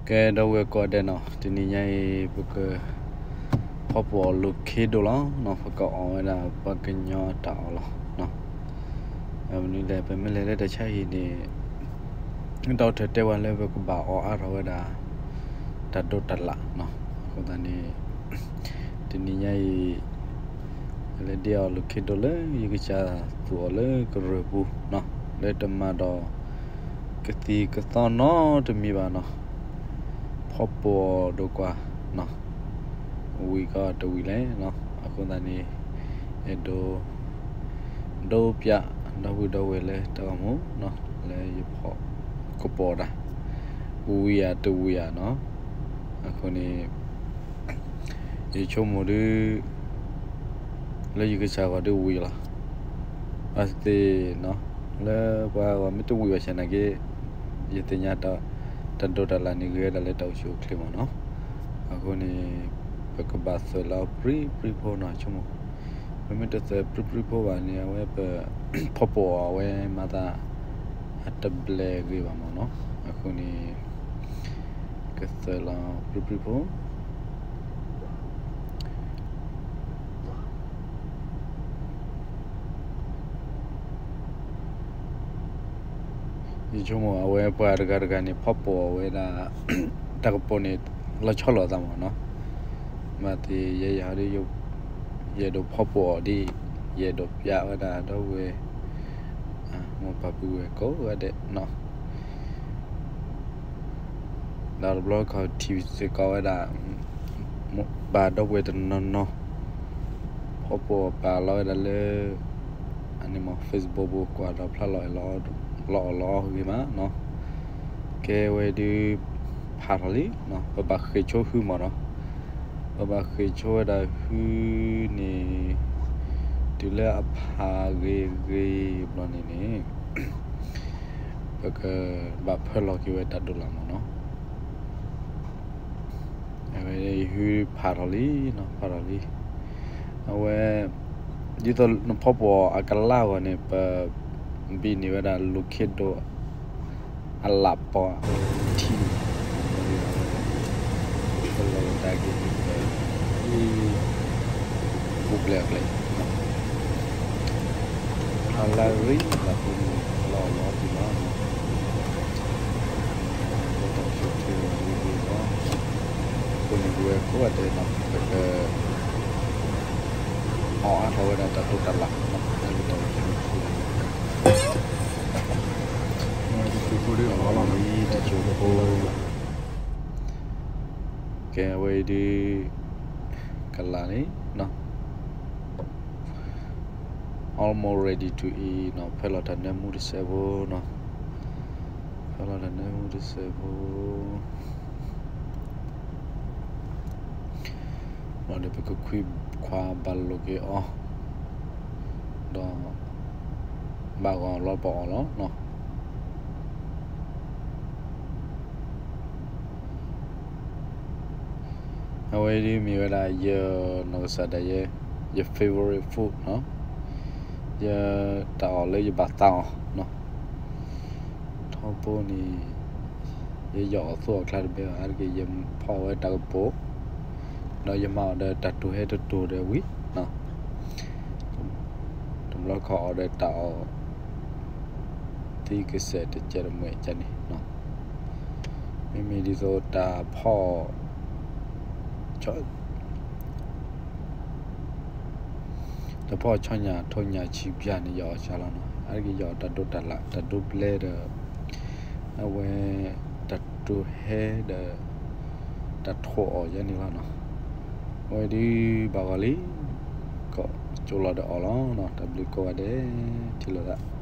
ကဲ ဒီပုၢ်ဝဲၢ်ကိးဂၤဒဲးနီၤ, တနံၤညါအံၤ ပက ဖီပိာ်အီၤလိၤခ့ဒိၣ်လီၤနီၤ, ပကအီၣ်ဝဲဒၣ်ပှၤကညီတၢ်အီၣ်လီၤနီၤ. မနုၤလဲၣ် ပမ့ၢ်လဲၤလၢတၢ်ဆါဟံၣ်န့ၣ် ဒီးထဲတဲဝဲလၢပကဘၣ်အီၣ်အါထီၣ်ဝဲဒၣ် တၢ်ဒိးတၢ်လၣ်နီၤ. အဃိသတးန့ၣ် တနံၤညါအံၤ လဲၤဒ့အီၣ်လိၤခ့ဒိၣ်လၢယကစၢ်သူၣ်အီၤလၢကရၢၢ်ပူၤနီၤ, လၢတမၤဒီး ကသံၣ်ကသီနီတမံၤဘၣ်နီၤ, ဖီပိာ်အီၤဒိးကွၢ်နီၤ, ဝံၤကီးတဝံၤလဲၣ်နီၤ. အဃိသတးန့ၣ် အဲၣ်ဒိး ဒိးပျး ဒီပုၢ်ဒီဝဲၢ်လၢတၢ်အိၣ်မူနီၤ, လၢယဖီကပိာ်တၢ် ဝံၤဧါတဝံၤဧါနီၤ. အဃိန့ၣ် ယဆိကမိၣ်ဒုး လၢယကစၢ်ဂီၢ်ဒုးဝံၤလီၤ. အသ့ၣ်နီၤ, လၢပှၤဂီၢ်မ့ၢ်တဝံၤဘၣ်ဆၣ်နာ်က့ ယသ့ၣ်ညါ တၢ်ဒိးတၢ်လၣ်န့ၣ် ဂ့ၤဝဲဒၣ်လၢတၢ်အိၣ်ဆူၣ်အိၣ်ချ့မးနီၤ. အဃိန့ၣ် ပကဘၣ်သွဲၣ်လီၤပြံပြံဖိနီၤ, ဆိကမိၣ် ပမ့ၢ်တသွဲၣ်ပြံပြံဖိဘၣ်န့ၣ် အဝဲပ ဖီပိာ်အီၤအဝဲမၤသး အတဘျဲးဂ့ၤဘၣ်မးနီၤ. အဃိန့ၣ် ကသွဲၣ်လီၤပြံပြံဖိ ယဆိကမိၣ်အဝဲပှၤတဂၤတဂၤန့ၣ် ဖီပိာ်အီၤဝဲဒၣ် တၢ်ကပိာ်န့ၣ် လီၤဆီလိာ်သးမးနီၤ. မၤသ့ၣ်ယဲယၤဒ် ယအဲၣ်ဒိးဖီပိာ်အီၤဒ် ယအဲၣ်ဒိးပျးဝဲဒၣ်ဒီပုၢ်ဝဲၢ် မိၢ်ပၢ်ပုၢ်ဝဲၢ်ကိးဂၤဒဲးနီၤ. ဒီးတဘျီခီၣ်ထံးစ့ၢ်ကီးဝဲဒၣ် ပၢ်ဒီပုၢ်ဝဲၢ်တနီၤနီၤ ဖီပိာ်ပာ်လီၤဝဲဒၣ်လၢ အန့ၣ်မး Facebook ပူၤ ကွၢ်ဒီးဖျါလီၤလီၤအီၣ်လီၤအီၣ်ဂ့ၤမးနီၤ. ကဲဝဲဒုး ဖးထီၣ်လံနီၤ, ပဘၣ်ဃ့ၢ်ဆိဟုမးနီၤ. ပဘၣ်ဃ့ၢ်ဆိဝဲဒၣ်ဟုန့ၣ် တုၤလၢအဖးဂ့ၤဂ့ၤဘျီန့ၣ်န့ၣ် ပကဘၣ်ဖၢလီၤက့ၤဝဲတၢ်ဒိးလၣ်မးနီၤ. အဝဲဟုဖးထီၣ်လံနီၤ, ဖးထီၣ်လံ. အဝဲ ဒ်သိးနဖီပိာ်အကလါအဂီၢ်န့ၣ် ပဘံးန့ၢ်ဝဲဒၣ်လိၤခ့ဒိၣ် အလၣ်ပီၤထံန့ၣ် ပလီၤကဒါက့ၤန့ၣ် ပ ပူၤဖျဲးအကျဲ ဖျါလၢရံ လၢဖိန့ၣ် လီၤလီၤဒံးလီၤနီၤ. လၢတၢ်အိၣ်ဆူၣ်အိၣ်ချ့ဂ့ၤဂ့ၤလီၤ. အဃိန့ၣ် ပဝဲကိးဂၤဒဲးနီၤ ပက အီၣ်အါထီၣ်ဝဲဒၣ်တၢ်ဒိးတၢ်လၣ်နီၤ လၢတၢ်အိၣ်ဆူၣ်အိၣ်ချ့ တစိၢ်ဖိ ကဲဝဲအံၤဒုး ကလၢ်န့ၣ်နီၤ almost ready to eat နီၤ, ဖဲလီၤတၢ်နၢမူတစဲးဖိနီၤ, ဖဲလီၤတၢ်နၢမူတစဲးဖိ ဒီးပကခွံခွါဘၣ်လိာ်က့ၤအီၤ ဒီး ဘၣ်ဂီၤလီၤပအီၣ်လီၤနီၤ. အဝဲဒ်မ့ၢ်ဝဲဒၣ်ယနီၢ်ကစၢ်ဒၣ်ယဲ ယ favorite food နီၤ, ယတၢ်အီၣ်လၢယဘၣ်သးအီၤနီၤ. ထီဘိန့ၣ် ယယီၣ်အီၤသူအီၤကျါတဘဲဘၣ်, အါတက့ၢ်ယဖီအီၣ်ဝဲတၢ်ကပိာ် ဒီးယမၤအီၤဒီးတၢ်တိၢ်ဟဲတတိၢ်ဒီးဝံၤနီၤ, တဘျီခီအီၤဒီးတၢ်အီၣ် သံကစဲးတကဲးတမှဲးကန့ၣ်နီၤ, မ့မ့ၢ်ဒ်သိးတၢ်ဖီအီၣ် တၢ်ဖီအီၣ်ဆီညၣ်ထိးညၣ်ဆံးပျၢ်န့ၣ် ယအီၣ်စှၤလီၤနီၤ, အါတက့ၢ်ယအီၣ်တၢ်ဒိးတၢ်လၣ် တၢ်ဒိးဘျဲဒီး အဝဲ တၢ်တိၢ်ဟဲဒီး တၢ်ထိးအီၣ်ယဲန့ၣ်လီၤနီၤ. အဝဲဒုးဘၣ်ဂီၤလံ ကကၠိလီၤဒီးအီၣ်လီၤနီၤ, တၢ်ဘျုးကိးဂၤဒဲး ထံၣ်လိာ်သး